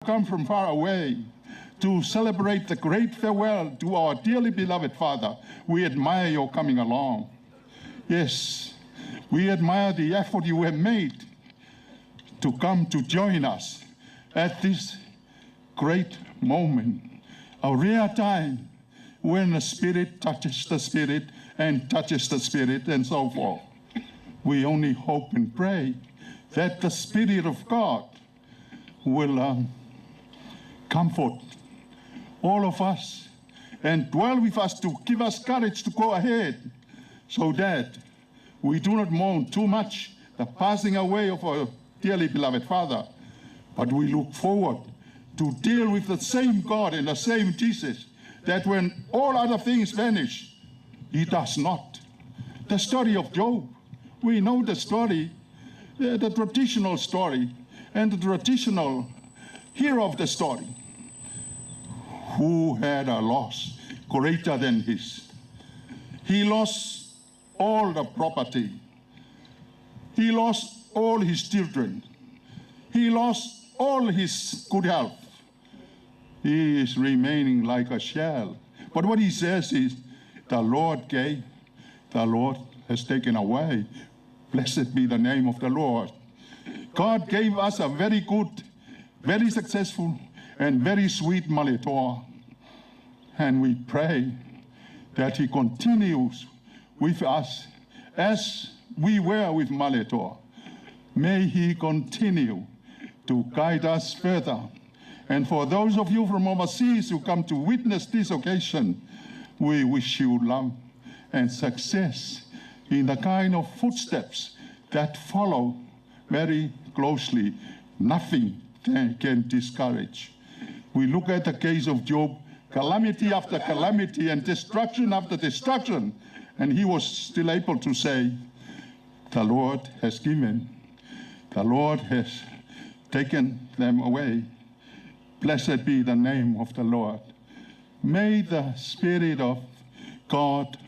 Come from far away to celebrate the great farewell to our dearly beloved father. We admire your coming along. Yes, we admire the effort you have made to come to join us at this great moment, a rare time when the spirit touches the spirit and touches the spirit and so forth. We only hope and pray that the Spirit of God will comfort all of us and dwell with us to give us courage to go ahead so that we do not mourn too much the passing away of our dearly beloved Father, but we look forward to deal with the same God and the same Jesus that when all other things vanish, he does not. The story of Job, we know the story, the traditional story, and the traditional hero of the story, who had a loss greater than his. He lost all the property. He lost all his children. He lost all his good health. He is remaining like a shell. But what he says is, the Lord gave, the Lord has taken away. Blessed be the name of the Lord. God gave us a very good, very successful, and very sweet Malietoa. And we pray that he continues with us as we were with Malietoa. May he continue to guide us further. And for those of you from overseas who come to witness this occasion, we wish you love and success in the kind of footsteps that follow very closely. Nothing can discourage. We look at the case of Job, calamity after calamity and destruction after destruction, and he was still able to say, the Lord has given, the Lord has taken them away. Blessed be the name of the Lord. May the Spirit of God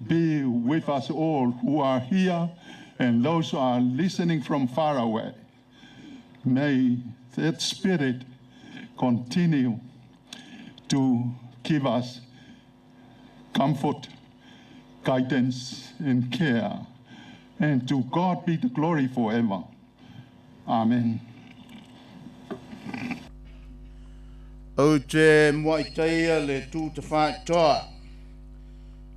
be with us all who are here and those who are listening from far away. May that Spirit continue to give us comfort, guidance, and care. And to God be the glory forever. Amen. Ou te muai taia le Tu Tafaitoa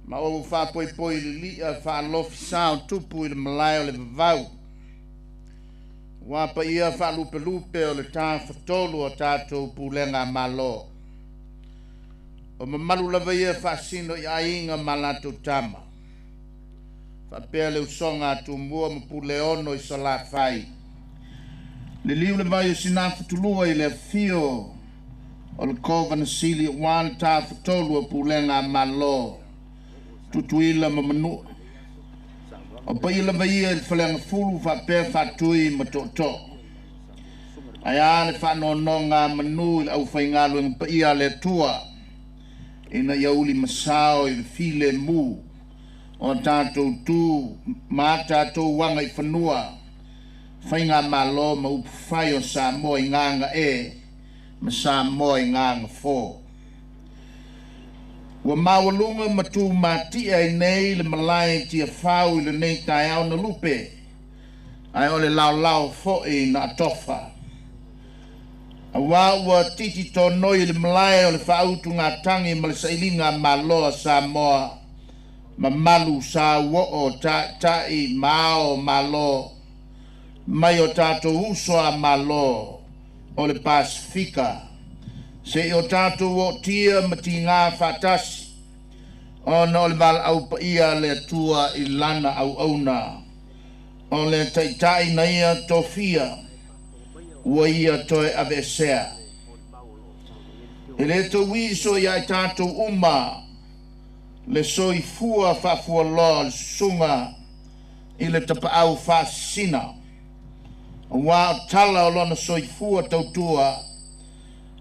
ma ou faapoipoi lili'a fa'alofi o tupu i le malae o le vavau ua paia faalupelupe o le tafatolu o tatou pulega a Malo. O mamalu lava ia faasino i aiga ma latou tama faapea le usoga a Tumua ma Puleono i Salafai. Liliu le vai o Sinafatulua i le afio o le Kovana Sili aua le tafatolu o pulega a Malo, Tutuila ma Manua. O paia lava ia i le Faleagafulu faapea Faatui ma Tootoo. Ae a le faanonogamanu i le aufaigaluega paia a le Atua ina ia uli masao i le filemu o tatou tu ma tatou aga i fanua, faigamalo ma upufai o Samoa i gagae ma Samoa i gagafo. Ua maualuga ma tumatie ai nei le malae i Tiafau i lenei taeao na lupe, ae o le laolao foi na atofa. Auā ua titi tonoi i le malae o le faautugatagi ma le sailiga malo a Samoa, mamalu sauoo ta'ita'i ma ao o Malo mai o tatou uso a Malo o le Pasefika, se'i o tatou ootia ma tigā faatasi ona o le valaau paia a le Atua i Lana auauna, o le Taitai na Ia tofia ua Ia toe aveesea. E lē tauiso iā i tatou uma le soifua faafualoa o le susuga i le Tapaau Faasisina, auā o tala o lona soifua tautua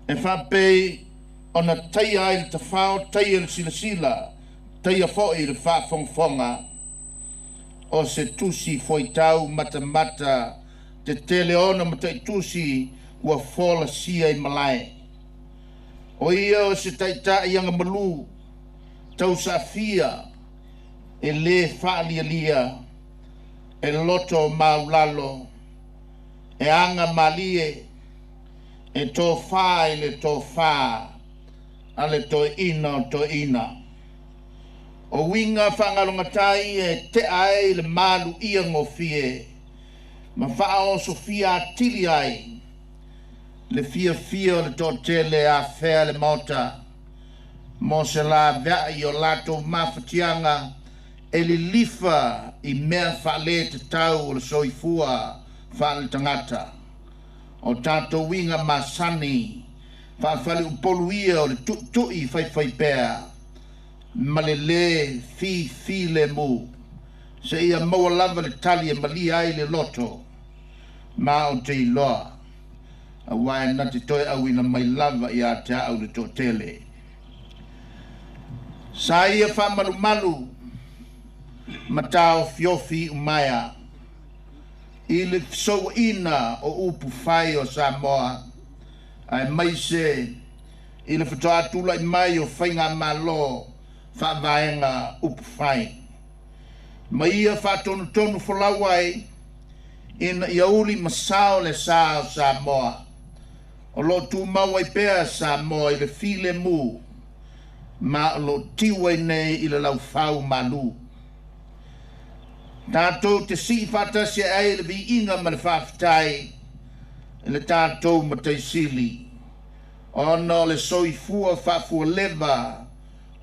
e faapei ona taia ai le tafao, taia le silasila, taia fo'i le faafogafoga o se tusi foitau matamata tetele ona mataitusi ua folasia i malae. O ia o se ta'ita'i agamalū tausaafia e lē faalialia e loto maulalo e aga malie e tofā i le tofā a le toeaina o toeaina. O uiga faagalogatā ia e te'a ai le maluia gofie ma faaosofia atili ai le fiafia o le toatele afea le maota mo se laveai o latou mafatiaga e lilifa i mea faalē tatau o le soifua faaletagata. O tatou uiga masani faafaleupolu ia o le tu'itu'i faifaipea ma le lē fifilemu seia maua lava le tali e malia ai le loto ma o te iloa auā e na te toe auina mai lava ia te a'u le toatele. Sa ia faamalumalu ma taofiofi umaea i le fesouaina o upu fai o Samoa aemaise i le faatoa tula'i mai o faigamālō faavaega upu fai. Ma ia faatonutonu folau ai ina ia uli ma sao le sā o Samoa o loo tumau ai pea Samoa i le filemu ma o loo tiu ai nei i le laufau malū. Tatou te sii faatasi ai le viiga ma le faafetai i le tatou Matai Sili ona o le soifua faafualeva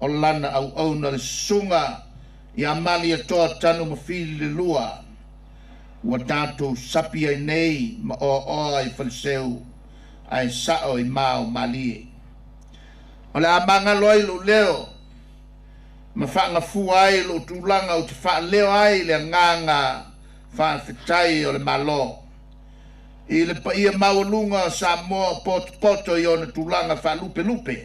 o lana auauna le susuga ia Malietoa Tanumafili le Lua ua tatou sapi ai nei ma oaoa i Faleseu ae sa'o i mao malie. O le a magalo ai lou leo ma faagafua ai lou tulaga ou te faaleo ai le agaga faafetai o le Mālō i le paia maualuga o Samoa potopoto i ona tulaga faalupelupe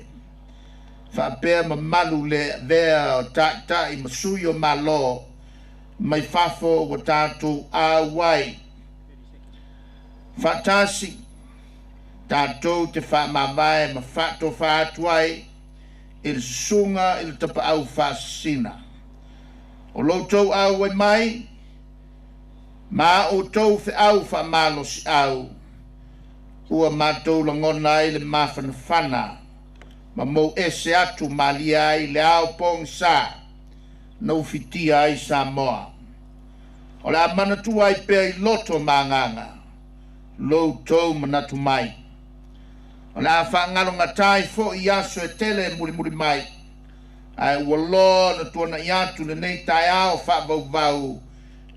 faapea mamalu le avea o ta'ita'i ma sui o Mālō mai fafo ua tatou auai faatasi tatou te faamavae ma faatofā atu ai i le susuga i le Tapaau Faasisina. O lo outou auai mai ma outou feau faamalosiau ua matou lagona ai le mafanafana ma mou ese atu malie ai le ao pogisā na ufitia ai Samoa. O le a manatua ai pea i loto ma agaga lo outou manatu mai. O le a faagalogatā ai fo'i i aso e tele e mulimuli mai ae ua loa na tuana'i atu lenei taeao faavauvau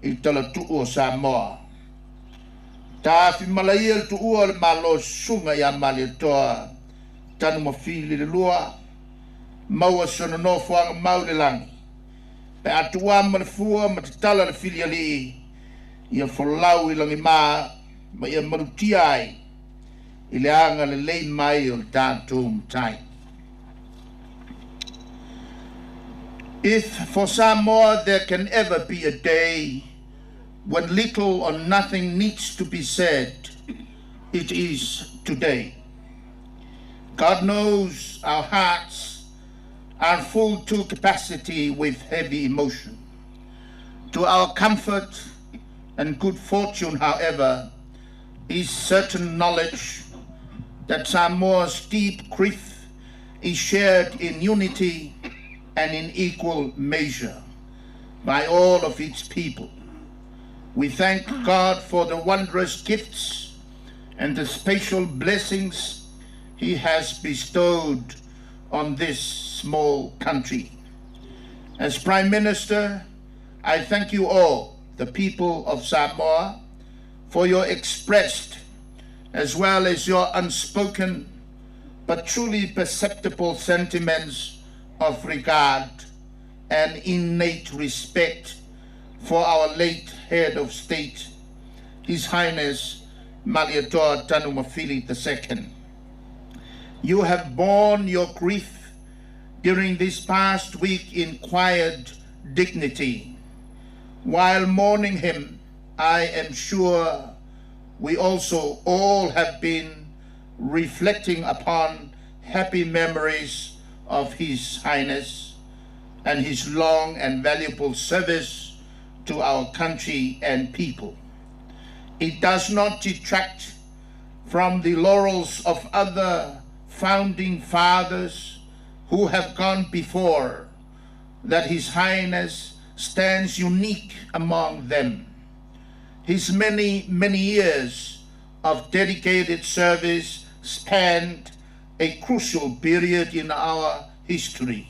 i talatuu o Samoa. Tafimala ia le tuua o le Malo susuga ia Malietoa Tanumafili le Lua maua sona nofoaga mau i le lagi pe a tuua ma le fua ma tatala le filialii ia folau i lagimā ma ia malutia ai i le agalelei mai o le tatou Matai. If for Samoa there can ever be a day when little or nothing needs to be said, it is today. God knows our hearts are full to capacity with heavy emotion. To our comfort and good fortune, however, is certain knowledge that Samoa's deep grief is shared in unity and in equal measure by all of its people. We thank God for the wondrous gifts and the special blessings He has bestowed on this small country. As Prime Minister, I thank you all, the people of Samoa, for your expressed as well as your unspoken but truly perceptible sentiments of regard and innate respect for our late head of state, His Highness Malietoa Tanumafili II. You have borne your grief during this past week in quiet dignity. While mourning him, I am sure we also all have been reflecting upon happy memories of His Highness and his long and valuable service to our country and people. It does not detract from the laurels of other founding fathers who have gone before that His Highness stands unique among them. His many, many years of dedicated service spanned a crucial period in our history.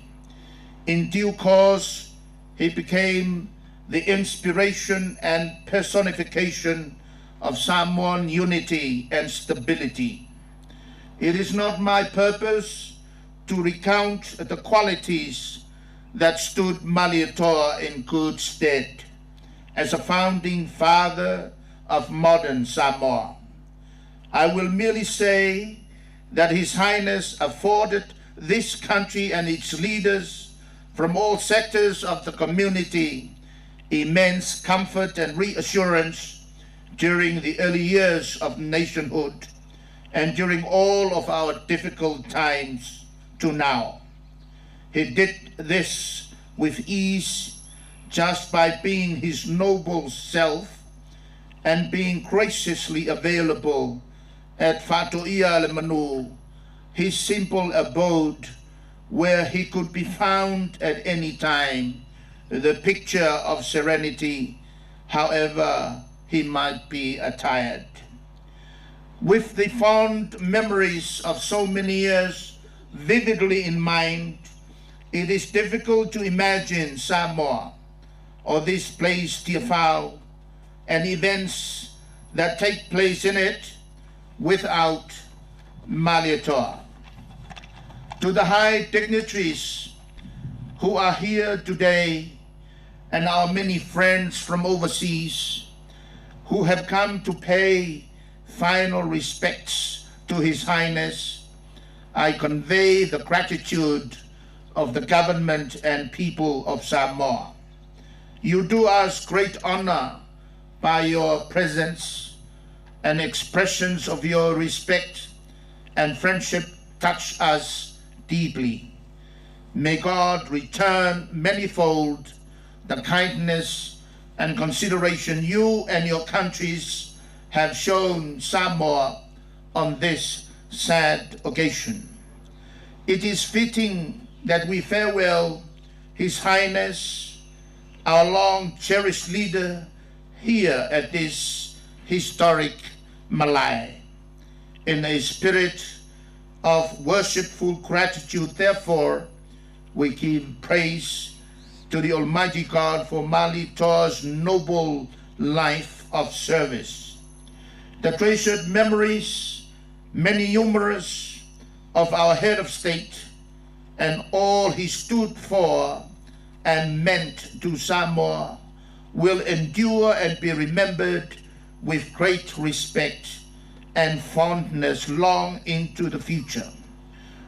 In due course, he became the inspiration and personification of Samoan unity and stability. It is not my purpose to recount the qualities that stood Malietoa in good stead as a founding father of modern Samoa. I will merely say that His Highness afforded this country and its leaders from all sectors of the community immense comfort and reassurance during the early years of nationhood and during all of our difficult times to now. He did this with ease just by being his noble self and being graciously available at Faatoia le Manu, his simple abode where he could be found at any time, the picture of serenity, however he might be attired. With the fond memories of so many years vividly in mind, it is difficult to imagine Samoa or this place, Tiafau, and events that take place in it without Malietoa. To the high dignitaries who are here today and our many friends from overseas who have come to pay final respects to His Highness, I convey the gratitude of the government and people of Samoa. You do us great honor by your presence, and expressions of your respect and friendship touch us deeply. May God return manifold the kindness and consideration you and your countries have shown Samoa on this sad occasion. It is fitting that we farewell His Highness, our long cherished leader, here at this historic Malae. In a spirit of worshipful gratitude, therefore, we give praise to the Almighty God for Malietoa's noble life of service. The treasured memories, many numerous, of our head of state and all he stood for and meant to Samoa will endure and be remembered with great respect and fondness long into the future.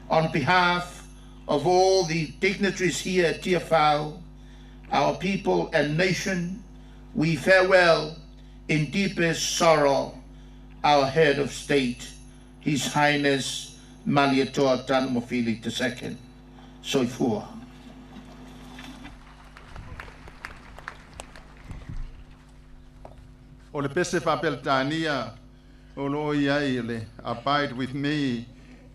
On behalf of all the dignitaries here at Tiafau, our people and nation, we farewell in deepest sorrow our head of state, His Highness Malietoa Tanumafili II. Soifua. O le pese faapeletania o loo i ai le Abide with Me,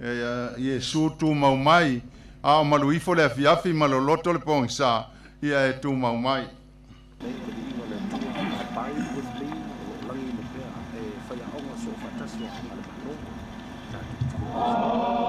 Iesu tumau mai, a o malu ifo le afiafi ma loloto le pogisa, ia e tumau mai. Nei te viiga o le Atua, Abide with me, o lo o lagi ma pea e faiaoga soofaatasi o Aga le Malo. Tatou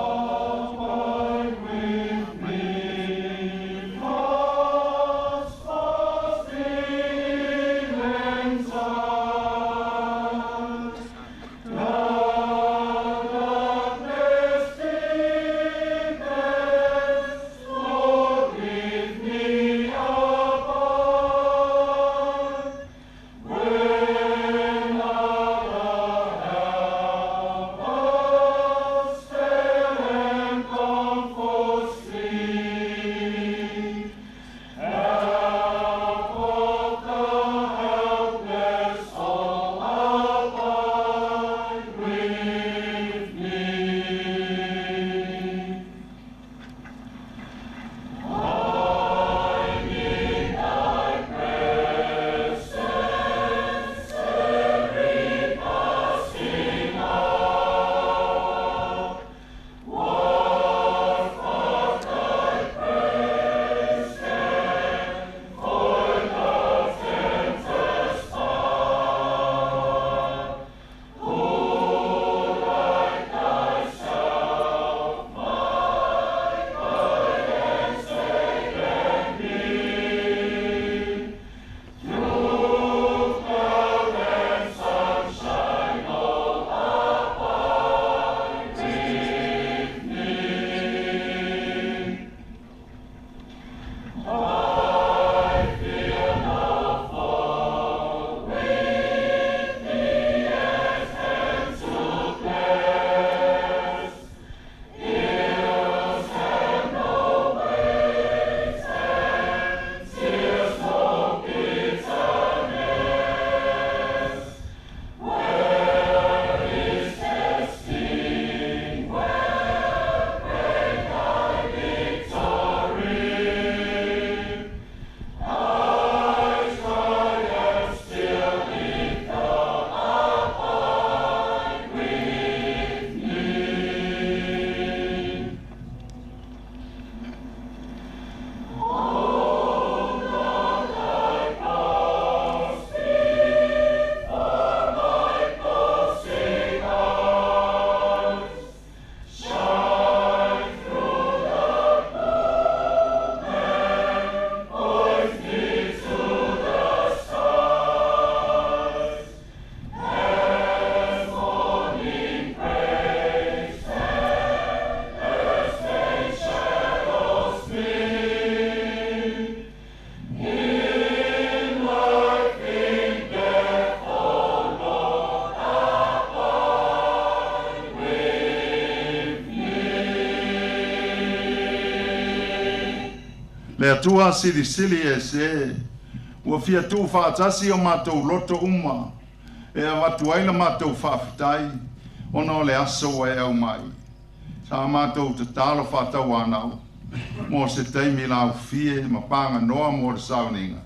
Le Atua silisili ese, ua fia tuufaatasi o matou loto uma e avatu ai la matou faafetai ona o le aso ua e aumai. Sa matou tatalo faatauanau mo se taimi laufie ma paganoa mo le sauniga.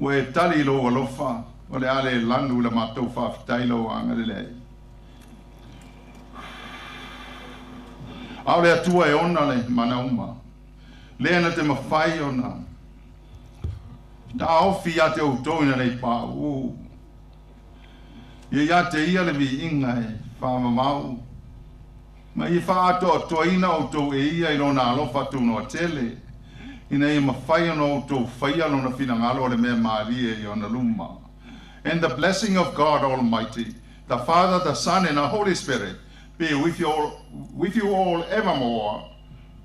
Ua e tali i lou alofa, o le a le lanu i la matou faafetai lou agalelei. A o le Atua e ona le mana uma, lea na te mafai ona taofi ia te outou ina ne i pauu. Ia ia te ia le viiga e faavavau, ma ia faaatoatoaina outou e ia i lona alofa tunoa tele, ina ia mafai ona outou faia lona finagalo o le mea malie i ona luma. And the blessing of God Almighty, the Father, the Son, and the Holy Spirit be with you all evermore.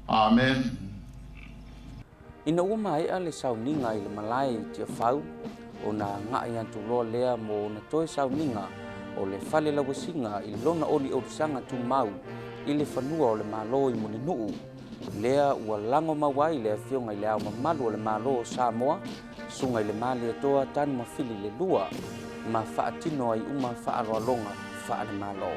Amen. Ina ua maea le sauniga i le malae i Tiafau, ona agai atu loa lea mo ona toe sauniga o le fale lauasiga i lona oliolisaga tumau i le fanua o le Malo i Mulinuu, lea ua lago mau ai le Afioga i Le Ao Mamalu o le Malo o Samoa, Susuga i le Malietoa Tanumafili le Lua, ma faatino ai uma faaaloaloga faale-Malo.